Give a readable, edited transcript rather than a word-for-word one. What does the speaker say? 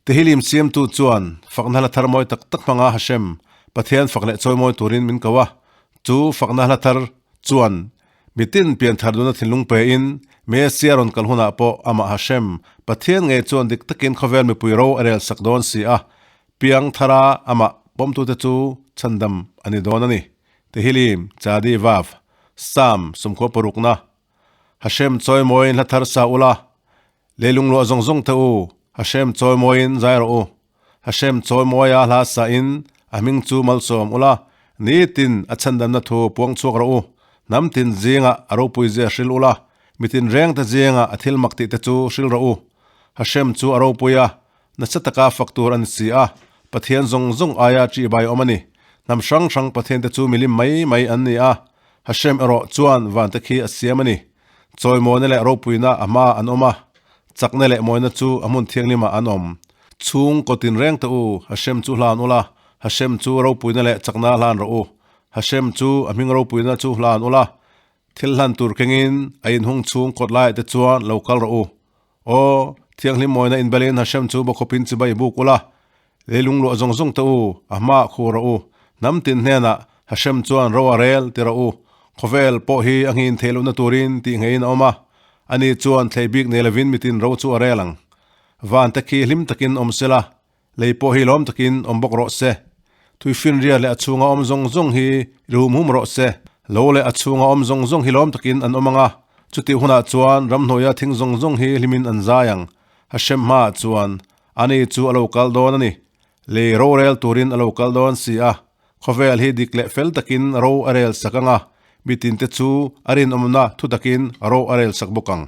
Tehillim siamtu chuan fakna hla thar mawi tak tak hmanga Hashem, Pathian fak leh chawimawi turin min ko a. Chu fakna hla thar chuan mitin pianthar nuna thinlung pein Messiah rawn kal hunah pawh amah Hashem, Pathian ngei chuan dik takin khawvel mipui ro a rel sak dawn si a, piang thara amah pawmtute chu chhandam a ni dawn a ni. Tehillim, Chadi Vav, Psalm 66na, Hashem chawimawiin hla thar sa ula, Leilung luah zawng zawng te u, Hashem chawimawiin zai rawh u. Hashem chawimawia hla sain a hming chu malsawm ula, nitin a chhandamna thu puang chhuak rawh u. Hnam tin zingah a ropui zia hril ula, mitin reng te zingah a thil mak tih te chu hril rawh u. Hashem chu a ropui a, nasa taka fak tur a ni si a, Pathian zawng zawng aia ṭihbai awm a ni. Hnam hrang hrang Pathian te chu milim mai mai an ni a, Hashem erawh chuan vante khi a siam a ni. Chawimawina leh ropuina a hma an awm a, chakna leh mawina chu a hmun thianghlimah an awm. Chhung kaw tinreng teh u, Hashem chu hlan ula, Hashem chu ropuina leh chakna hlan rawh u. Hashem chu a hming ropuina chu hlan ula, thil hlan tur kengin a inhung chhung kawt laiah te chuan lo kal rawh u. Aw, thianghlim mawina inbelin Hashem chu bawkhawpin chibai buk ula, leilung luah zawng zawng teh u, a hmaah khu rawh u. Hnam tin hnenah Hashem chuan ro a rel ti rawh u. Khawvel pawh hi a nghin theih lohna turin tih ngeiin a awm a, ani chuan thlei bik nei lovin mitin ro chu a rel ang. Van te khi hlim takin awm sela, lei pawh hi lawm takin awm bawk rawh se. Thuifinria leh a chhunga awm zawng zawng hi ri hum hum rawh se. Lo leh a chhunga awm zawng zawng hi lawm takin an awm ang a, chutih hunah chuan ramhnuaia thing zawng zawng hi hlimin an zai ang. Hashem hmaah chuan ani chu a lo kal dawn a ni. Lei rorel turin a lo kal dawn si a, khawvel hi dik leh fel takin ro a rel sak ang a, mitinte chu a rinawmna thu takin ro a rel sak bawk ang.